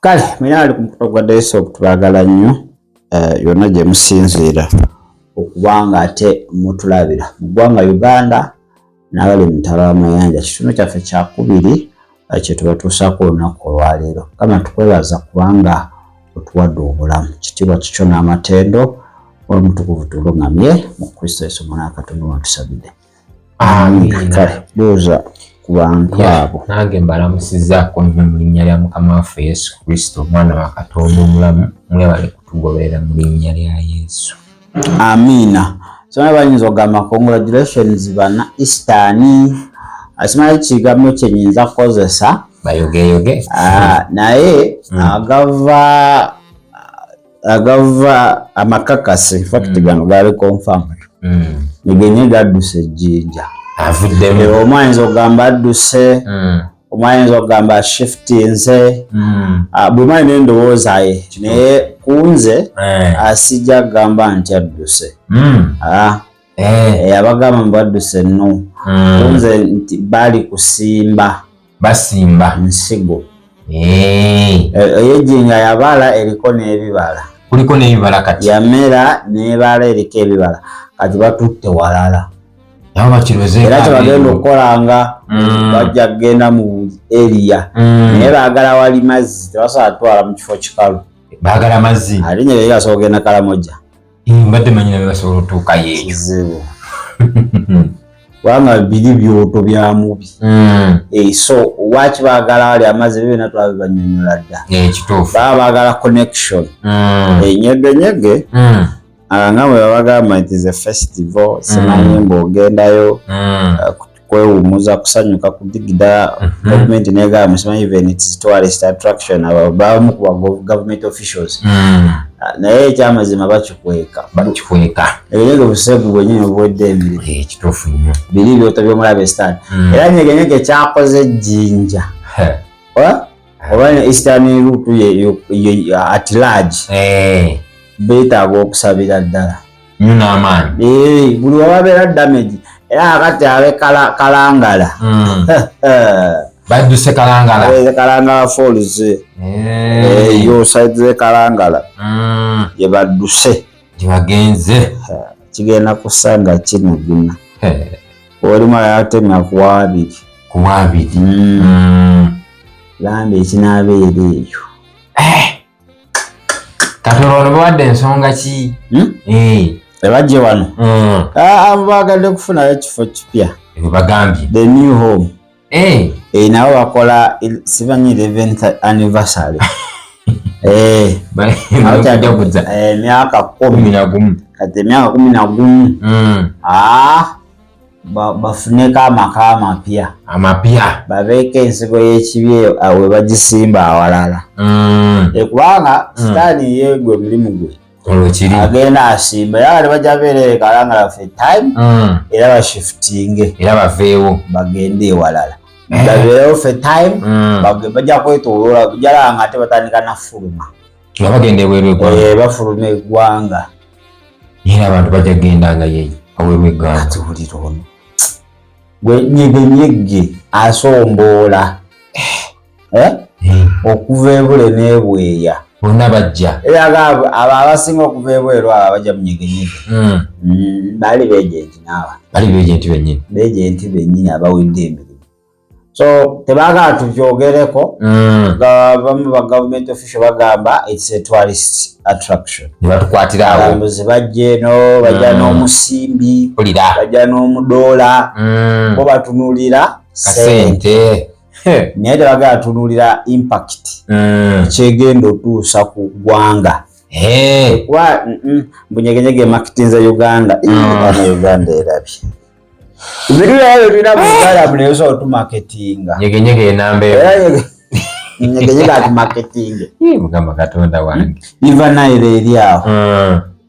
Kale mwena ali ku mukutu gwa Daisop, tubaagala nnyo yonna gye musinziira okubanga ate mutulabira mu ggwanga Uganda n'abali mu mitala w'amayanja. Kitundu kyaffe kyakubiri kye tubatuusaako olunaku olwaleero. Kama tukwebaza kubanga otuwadde obulamu. Kitiibwa kikyo n'amatendo olumutukuvu, tuluŋŋamye mu Kristo Yesu Omwana wa Katonda watusabidde. Amiina. Kale buuza ku bantu abo. Nange mbalamusizaako nnyo mu linnya lya Mukama waffe Yesu Kristo, omwana wa Katonda omulamu. Mwebale kutugoberera mu linnya lya Yesu. Amiina. Simanyi bayinza okugamba congratulations bana Eastern, simanyi kigambo kyenyinza kukozesa. Bayogeyoge. Ah, naye agava amakakasi, in fact gano gali confirmed. Nyegenye gadduse ejjinja. Avuddemu. Omu ayinza okugamba adduse, omu ayinza okugamba shiftinze. Ah, bwe manyi n'endowooza ye, naye kunze asijja kugamba nti adduse. Ah, abagamba mbu adduse, no. Kunze nti bali kusimba Basimba nsigo. Ey'ejjinja yabala, eriko n'ebibala. Kuliko n'ebibala kati. Yamera n'ebala, eriko ebibala, kati batutte walala. Nabo bakirozeeko. Era kyebagenda okukolanga, bajja kugenda mu buli area, naye baagala wali mazzi, tebasobola kutwala mu kifo kikalu. Baagala mazzi. Ate nyere basobola okugenda Kalamoja. Mbadde manyi nabe basobola otuukayo eyo. Kizibu, kubanga biri byoto bya mubi. So waki baagala wali amazzi? Ebyo byonna twabibanyonyola dda. Kituufu. Baba baagala connection. Enyegenyege, nga bwe babagamba nti ze festival, simanyi ng'ogendayo kwewummuza, kusanyuka, kudigida. Gavumenti negamba simanyi even its tourist attraction, abo bamu ku ba government officials. Ah, naye ekyamazima bakikweka. Bakikweka. Nyegenyege busegu bwenyini obuwedde emirimu. Kituufu nnyo. Biri byoto byomulaba esitaani. Era nyegenyege kyakoze ejjinja. Oba ne eastern route at large, beetaaga okusabira ddala. Nnyo n'amaanyi. Buli wababeera damage, era akati abe Kalangala. Badduse Kalangala. Kalangala Falls. Yo side ze Kalangala gye badduse. Gye bagenze. Kigenda kusanga kinaguna, olimu yatemya ku wabiri. Ku wabiri. Gamba ekinaabeera eyo. Kati olwo bawadde ensonga ki? Hmm? Ebajje wano. Ah, bagadde kufunayo ekifo kipya. Ebyo bagambye. The new home. Nabo bakola simanyi 11th anniversary. Bajaguza. Emyaka 10 10. 11. Kati emyaka 11. Ah, bafuneko amaka amapya. Amapya. Babeeko ensigo y'ekibi eyo we bagisimba awalala. Kubanga sitaani ye gwe mulimu gwe. Olwo kiri. Agenda asimba, era kati bajja beera Kalangala for time. Era bashiftinge. Era baveewo. Bagende ewalala, babeerewo for time. Bajja kwetoloola jalanga ate batandika nafuluma. Nga bagenda ebweru eggwanga. Bafuluma eggwanga. Era abantu bajja kugendanga yeyo awebweru eggwanga. Kati wulira ono gwe nyegenyege asomboola, eh? Okuva ebule n'ebweya. Bonna bajja. Era abo abasinga okuva ebweru, abo abajja mu nyegenyege, baali beejenti n'aba. Bali beejenti bennyini. Beejenti bennyini abawedde emirimu, so tebaagala tubyogereko. Nga bamu ba government official bagamba it's a tourist attraction. Ne batukwatira awo. Abalambuzi bajja eno, bajja n'omusimbi. Mpulira. Bajja n'omudoola. Bo batunuulira sente. Kasente. Naye tebagala tunuulira impact kyegenda otuusa ku ggwanga. Kuba mbunyegenyege marketinza Uganda. Uganda, Uganda erabye ebintu tulina mu Uganda muno ebisobola otumarketinga. Nyegenyege enamba emu. Era nyegenyege atumarketinge. Ih, Mukama Katonda wange. River Nile eri awo.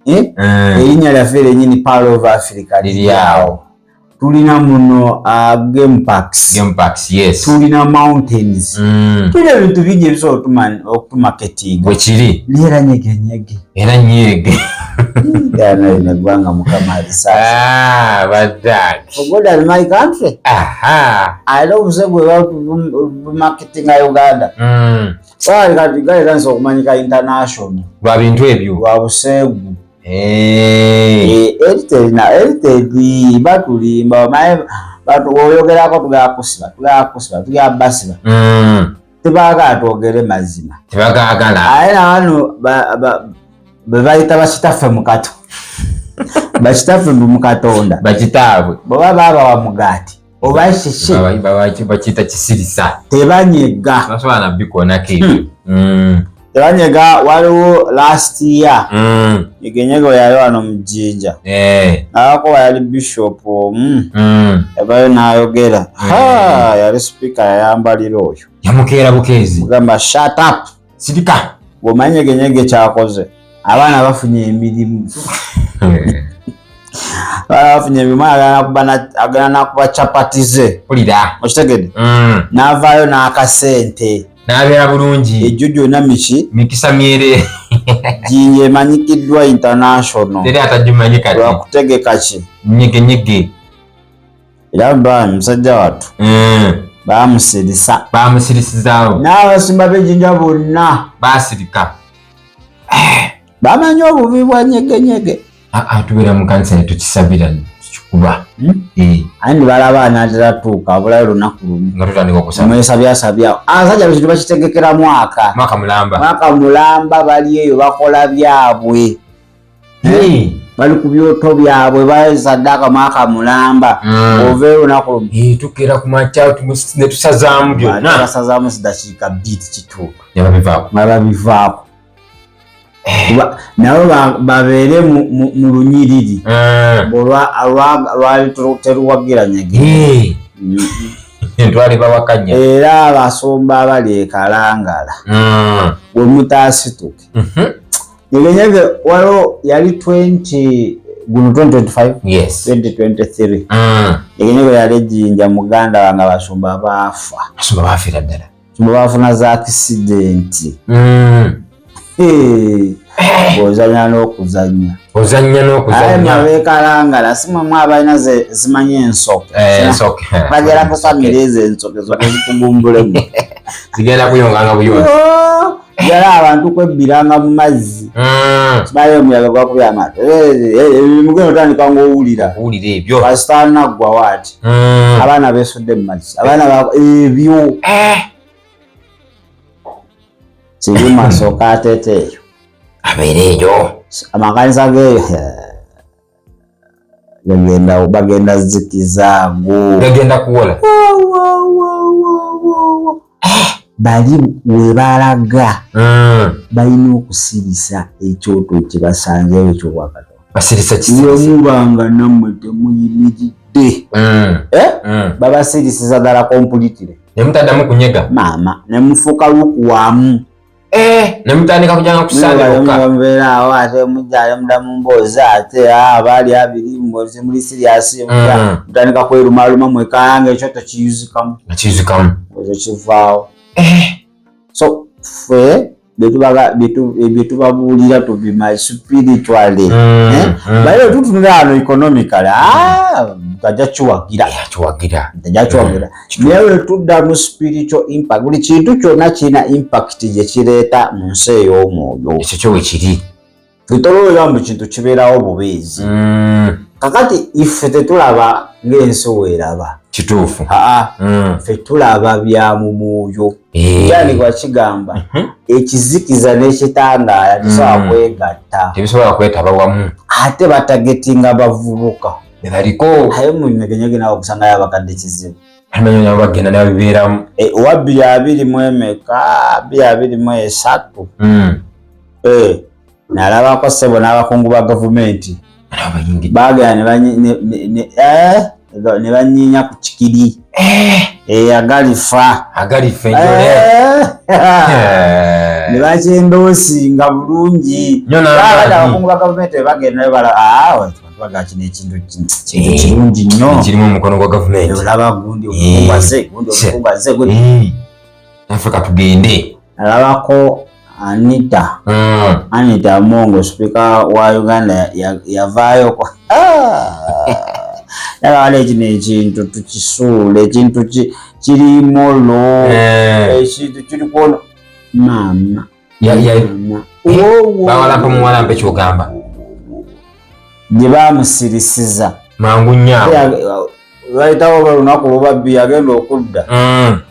Eh? Erinnya lyaffe lyennyini Pearl of Africa Liri awo. Tulina muno game parks. Game parks, yes. Tulina mountains. Tulina ebintu bingi ebisobola okutumarketinga. Bwe kiri. Naye era nyegenyege. Era nyege. Ghana lino eggwanga Mukama alisaasa. Ah, baddange. For God and my country. Alina obuse bwe bumarketinga Uganda. Kati galitandise okumanyika international lwa bintu ebyo, lwa buseegu. Eh. Heritage batulimba, omanyi oyogerako tugala kusiba, tugala kusiba, tugala basiba. Tebaagala twogere mazima. Tebagaagala. Aye nabano be bayita bakitaffe mu Katonda, bakitaffe mu Katonda, bakitaabwe, bweba baabawa mugaati oba kiki, bakiyita kisirisa, tebanyega. Basobola nabikoonako ebyo. Tebanyega. Waliwo last year, Nyegenyege we yali wano mu Jjinja, abakuba yali bishop omu, yavayo n'ayogera. Ha, yali sipiika, yayambalira oyo. Yamukeera bukeezi. Mugamba, "Shut up." Sirika. Bw'omanyi Nyegenyege kyakoze, abaana bafunye emirimu, abaana bafunye emirimu, agenda nakuba chapati ze. Mpulira. Okitegedde? N'avaayo n'akasente. N'abeera bulungi. Ejjo gyonna miki? Mikisa myere. Jjinja emanyikiddwa international. Teri atagimanyi kati. Lwakutegeka ki? Nyegenyege. Era ba musajja wattu bamusirisa. Bamusirisizaawo. N'abasumba b'ejjinja bonna basirika. Bamanyi obubi bwa Nyegenyege. Aa, tubeera mu kanisa ne tukisabira, tukikuba. Eh, Andi balaba anaatera tuuka, abulayo lunaku lumu. Nga tutandika okusaba. Mwesabyasabyawo, abasajja bekintu bakitegekera mwaka. Mwaka mulamba. Mwaka mulamba bali eyo bakola byabwe. Bali ku byoto byabwe, basaddaaka mwaka mulamba. Ovaeyo olunaku lumu. Eh, tukeera ku makya ne tusazaamu byonna. Basazaamu dakiika 2 kituuka. Ne babivaako. Nga babivaako. Nabo babeere mu lunyiriri lwali teruwagira Nyege. Twali bawakanya. Era abasumba abali e Kalangala, we mutaasituke, Nyegenyege waliwo yali 20 guno 2025, 2023, Nyegenyege yali ejjinja, muganda wange, abasumba baafa. Basumba bafiira ddala. Sumba baafuna za accident. Ozanya n'okuzanya. Ozannya Aye n'okuzannya. Mabeekalangala si mwemu abalina zimanyi ensoke. Eh, ensoke. Bagera kusamira ezo ensoke zoke zikugumbulemu. Zigenda kuyonganga buyonzi. Yala abantu kwebbiranga mu mazzi. Kibayo omuyaga gwakubya amaato, mugenda otandika ngaowulira. Owulira ebyo. Kasita naggwa waati, abaana besudde mu mazzi, abaana ebyo kiri masooka ateete eyo. Abeere eyo. Amakanisa geeyo gagenda, bagenda zikizaago. Gagenda kuwola. Bali we balaga, balina okusirisa ekyoto kye basanzeewo ekyobwakatonda. Basirisa kisirisa. Wemubanga nammwe temuyimiridde, Eh? Babasirisiza ddala completely. Ne mutaddamu kunyega. Maama, ne mufuuka lukuwamu. Ne mutandika kujanga kusaaga bokka. Mubeera awo, ate mujja ate mudda mu mboozi, ate baali abiri muli serious, mutandika kwerumaluma mwekanga, ekyoto kiyuzikamu. Nga kiyuzikamu. Ekyo kivaawo. So ffe byetubabuulira tubimanyi spiritually. Eh? Baye tutunula wano economically, tajja kiwagira. Kiwagira. Tajja kiwagira, naye bwe tudda mu spiritual impact, buli kintu kyonna kirina impact gye kireeta mu nsi ey'omwoyo. Ekyo kyo wekiri. Tetolowooza mbu kintu kibeerawo bubeezi. Kakati ife tetulaba ng'ensi weeraba. Kituufu. Aa, ffe tulaba bya mu mwoyo. Kyandikwa kigamba, ekizikiza n'ekitangaala tesobola kwegatta. Tebisobola kwetaba wamu. Ate batargetinga bavubuka. Bebaliko. Aye munyegenyege nawe okusangayo abakadde kizibu. Amanyi nabo bagenda nebabibeeramu. Eh, owa 20 emeka, 2023, nalabako ssebo n'abakungu ba gavumenti. Nabo bayingidde. Bagenda ne banyinya ku kikiri. Eh, agalifa. Agalifa enjole. Ne bakyendoosinga bulungi. Nnyo Abadde n'amaanyi. abakungu ba gavumenti bwe bagenda bala, baga kino ekintu kintu kirungi nnyo. Kirimu omukono gwa gavumenti. Olaba gundi omukungu azze, gundi omukungu azze, gundi. Naffe katugende. Nalabako Anita, Anita Among, sipiika wa Uganda, yavaayo yagamba waliwo kino ekintu tukisuula, ekintu kirimu lo, ekintu kiri kwono. Maama. Bawalampa muwalampa kyogamba gye bamusirisiza mangu nnyo lwayitawo oba olunaku lubabbi yagenda okudda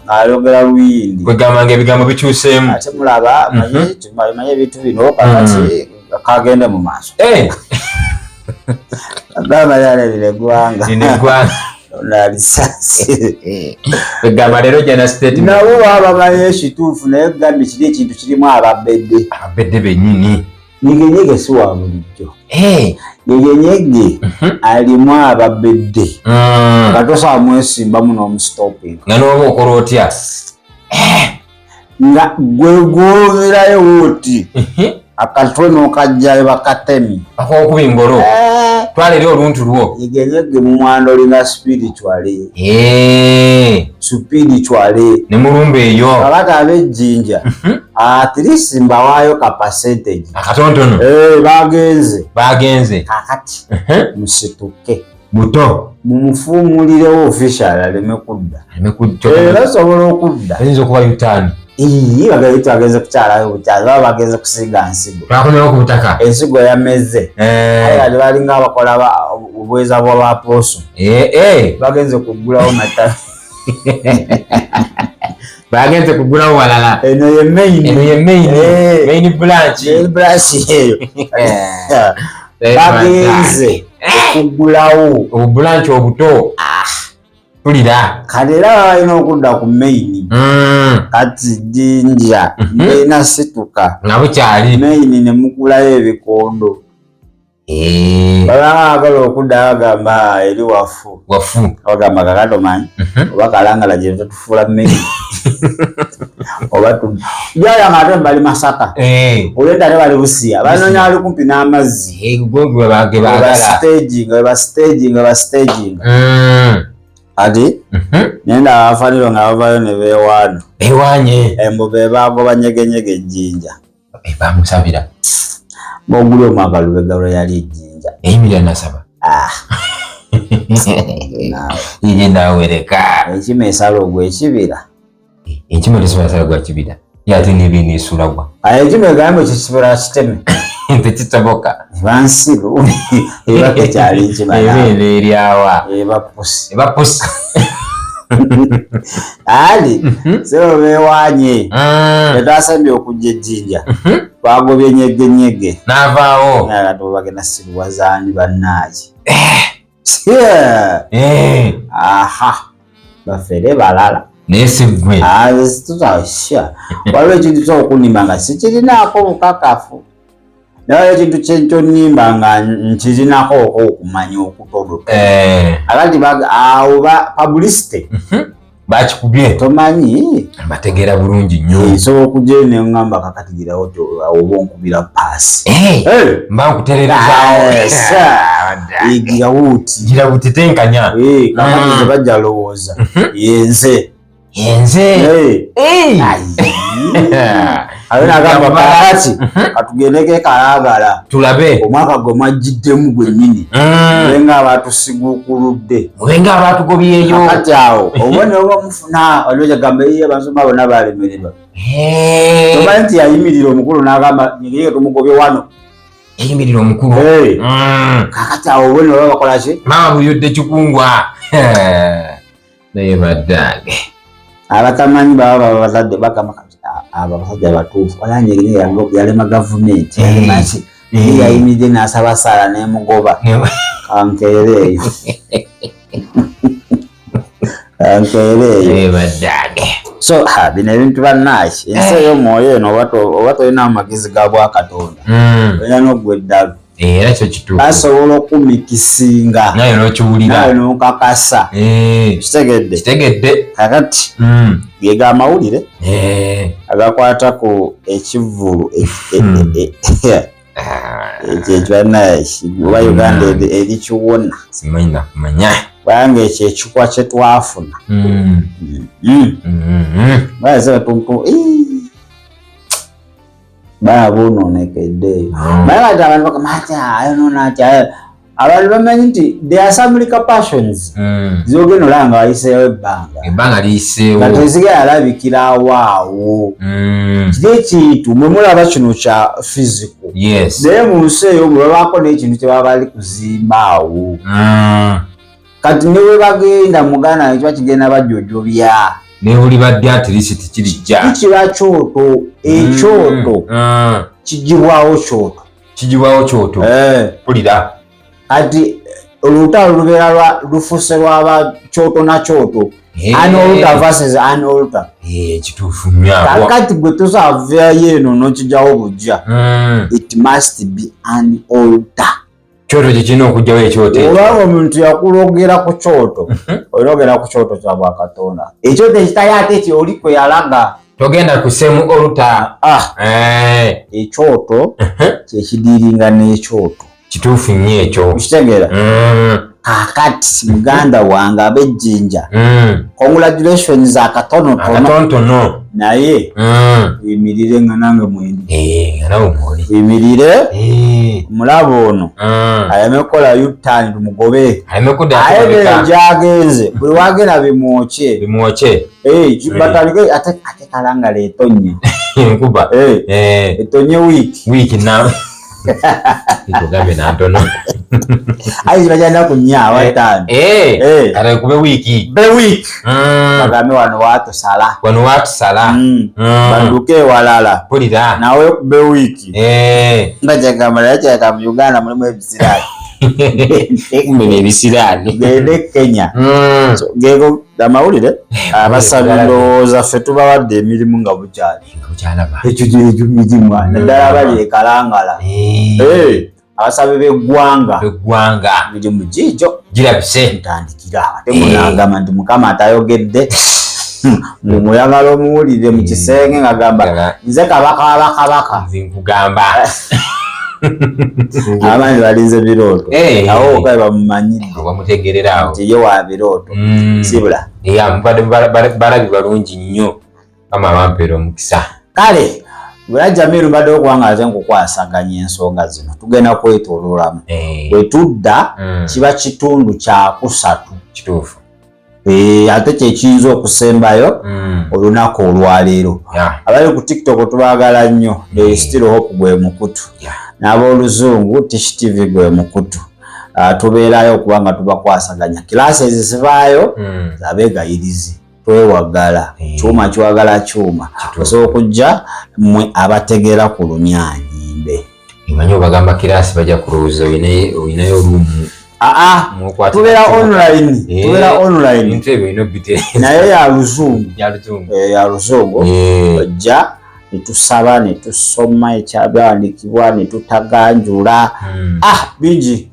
ng'ayogera luyindi kwegamba nga ebigambo bikyuseemu ate mulaba manye ebintu bino kakati kagende mu maaso agamba yalabira eggwanga kwegamba leero jana statement nabo baba bamanyi ekituufu naye gambye kiri ekintu kirimu ababedde ababedde bennyini. Nyegenyege si wa bulijjo. Nyegenyege alimu ababedde nga tosobola mwesimbamu n'omusitopinga nga n'oba okola otya nga gwe gwoverayo woti akatwe n'okajjayo bakatemi akokuba engolo twala eri oluntu lwo. Nyegenyege mumwanda olinga spiritually spiritually ne mulumba eyo kakati ab'ejjinja at least mbawaayo ka percentage akatontono bagenze bagenze kakati musituke buto mumufuumulirewo official aleme kudda basobola okudda ayinza okuba yutaani bagenda bagenze kukyalayo bukyali baba bagenze kusiga nsigo twakomewo ku butaka ensigo yameze aye kati balinga abakola obweza bwa bapooso bagenze kuggulawo matabi bagenze kugulawo walala eno ye main eno ye main main branch main branch eyo bagenze okugulawo obubulanchi obuto tulira kati era balina okudda ku main kati Jinja ena situka nga bukyali main ne mugulayo ebikondo babanga agala okudda bagamba eri wafu wafu bagamba kakati omanyi oba kalangala gye tufuula main oba byala nga ate bali Masaka olwedda ate bali Busia banoonya ali kumpi n'amazzi bastaging ba ati nenda abafaniro nga bavayo ne beewaana beewanye embu be bagoba nyegenyege ejjinja bamusabira boguli omwaka lubega lwe yali ejjinja eyimirira nasaba ye nawereka enkima esala ogwa ekibira enkima tesobola sala gwa kibira yate n'ebyeneesula gwa enkima egambe kikibira kiteme tekisoboka bansiru eba tekyali nkima ebeera eryawa eba pusi eba pusi ali sebo beewanye tetwasembye okujja ejjinja twagobye nyegenyege n'avaawo kati bagenda siruwazaani bannaaye aha bafere balala naye si ggwe waliwo ekintu kyokunimba nga sikirinaako bukakafu naye ekintu kyenkyonimba nga nkirinako okumanya okutono akati awo publicity bakikubye tomanyi bategeera bulungi nnyo nsobola okugyayo neŋŋamba kakati girawo oba onkubira paasi mba nkutererezaawo girawo uti gira buti tenkanya kakati ze bajja lowooza yenze yenze ayo nagamba kakati katugendeko ekalagala tulabe omwaka gwe mwajjiddemu gwennyini mubenga abatusiguukuludde mubenga abatugobyeyo kakati awo obubonero oba mufuna waliwo kyagamba iye abasoma bonna balemererwa tomanyi nti yayimirira omukulu n'agamba nyegeye tumugobye wano yayimirira omukulu kakati awo obubonero oba bakola ki maama buyodde kikungwa naye baddange abatamanyi baba bazadde bagamba abo abasajja batuufu walanyegene yalema gavumenti yalemaki yayimiridde n'asaba saala n'emugoba kankeere eyo kankeere eyo so bino ebintu bannaki ensi ey'omwoyo eno oba tolina amagezi ga bwakatonda olina n'oggwa eddalu era kyo kituufu basobola okumikisinga naye n'okiwulira nawe n'okakasa kitegedde kitegedde kakati gega amawulire agakwata ku ekivvulu ekyo ekyo oba Uganda eri kiwona simanyi nakumanya kubanga ekyo ekikwa kye twafuna bana boonoonekedde naye kati abantu bagamba ati ayonoona ati Abantu bamanyi nti there are some repercussions zogenda olaba nga wayiseewo ebbanga. Ebbanga liyiseewo. Nga tezigenda alabikira awaawo. Kiri ekintu mwe mulaba kino kya physical. Naye mu nsi eyo mwe babaako n'ekintu kye baba bali kuzimba awo. Kati ne bwe bagenda muganda wange kiba kigenda bajojobya. Ne buli badde at least kirijja. Kikiba kyoto, ekyoto kigibwawo kyoto. Kigibwawo kyoto. Mpulira. Kati olutalo lubeera lufuse lwaba kyoto na kyoto. An altar versus an altar. Kituufu nnyo. Kakati gwe tosaavaayo eno n'okigyawo bujja. It must be an altar. Kyoto kye kirina okugyawo ekyoto ekyo. Olaba omuntu yakulogera ku kyoto, olina ogenda ku kyoto kya Bwakatonda. Ekyoto ekitali ate ekyo oli kwe yalaga. Togenda ku same altar. Ekyoto kye kidiiringa n'ekyoto. Kituufu nnyo ekyo. Okitegeera? Kaakati muganda wange ab'ejjinja. Congratulations akatonotono. Akatonotono. Naye uyimirire nga nange mwendi. Nga nawe mwoli. Uyimirire. Omulaba ono. Aleme kukola U-turn tumugobe. Aleme kudda Aye akulabika. bino gy'agenze. Buli wagenda bimwokye. Bimwokye. Batandike ate kalangala etonye. Enkuba. Etonye wiiki. Wiiki na. Nkugambe na ntono. Ayi kiba kya nnaku nnya aba ttaano. Kale kube wiiki. Be wiiki. Bagambe wano waatusala. Wano waatusala. Badduke ewalala. Mpulira. Nawe kube wiiki. Nga kyagamba naye kyagamba mu Uganda mulimu ebisiraani. Kumbe ebisiraani. Gende Kenya. So, gego amawulire abasabi ndowooza ffe tubawadde emirimu nga bukyali. Nga bukyalaba. Ekyo gye mirimu, naddala abali e Kalangala. Abasabi b'eggwanga. B'eggwanga. Emirimu giigyo. Girabise. Ntandikira. Ate munaagamba nti Mukama atayogedde. Muyagala omuwulire mu kisenge ng'agamba nze kabaka w'abakabaka. Nze nkugamba. Abaanyi balinze birooto. Awo okaye bamumanyidde. Bamutegerera awo. Nti ye wa birooto. Sibula. Mubadde balabi balungi nnyo. Mukama abampeera omukisa. Kale, Bula Jamiru mbadde okuba nga nze nkukwasaganya ensonga zino. Tugenda kwetooloolamu. Bwe tudda, kiba kitundu kya kusatu. Kituufu. Ate kye kiyinza okusembayo olunaku olwaleero. Abali ku TikTok tubaagala nnyo. There is still hope gwe mukutu. N'ab'oluzungu Tish TV gwe mukutu. Tubeerayo okuba nga tubakwasaganya. Classes zivaayo z'abeegayirizi. Twewagala. Kyuma kiwagala kyuma. Osobola okujja mmwe abategeera ku lunyaanyimbe. Emanyi obagamba kiraasi bajja kulowooza olinayo olumu. Tubeera online, tubeera online. Ebintu ebyo olina obitereeza. Naye ya luzungu. Ya luzungu. Ya luzungu. Ojja ne tusaba ne tusoma ekyabyawandiikibwa ne tutaganjula. Bingi,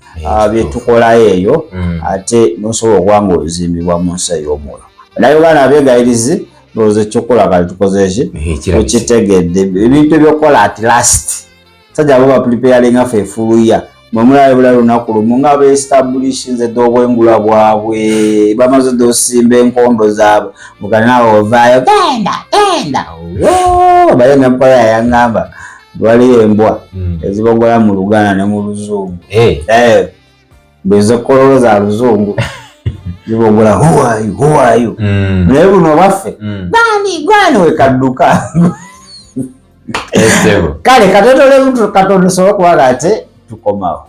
bye tukolayo eyo. Ate n'osobola okuba ng'ozimbibwa mu nsi ey'omwoyo. Bannayuganda abeegayirizi ndowooza ekyokukola kale tukoze ki? Kirabise. Tukitegedde. Ebintu ebyokukola at last. Sajja bo bapreparinga ffe efuluya. Mwe mulabe bulabe lunaku lumu nga beestablishinze dda obwengula bwabwe, bamaze dda osimba enkondo zaabwe. Muganda naawe ovaayo, genda, genda. Woo! Baye ne mpola yaŋŋamba, waliyo embwa ezibogola mu Luganda ne mu Luzungu. Mbwe kololo za Luzungu. Zibogola, who are you? Who are you? Naye buno bwaffe, gwani, gwani we kadduka. Kale katotole muntu katono sobola okuba nga ate tukomawo.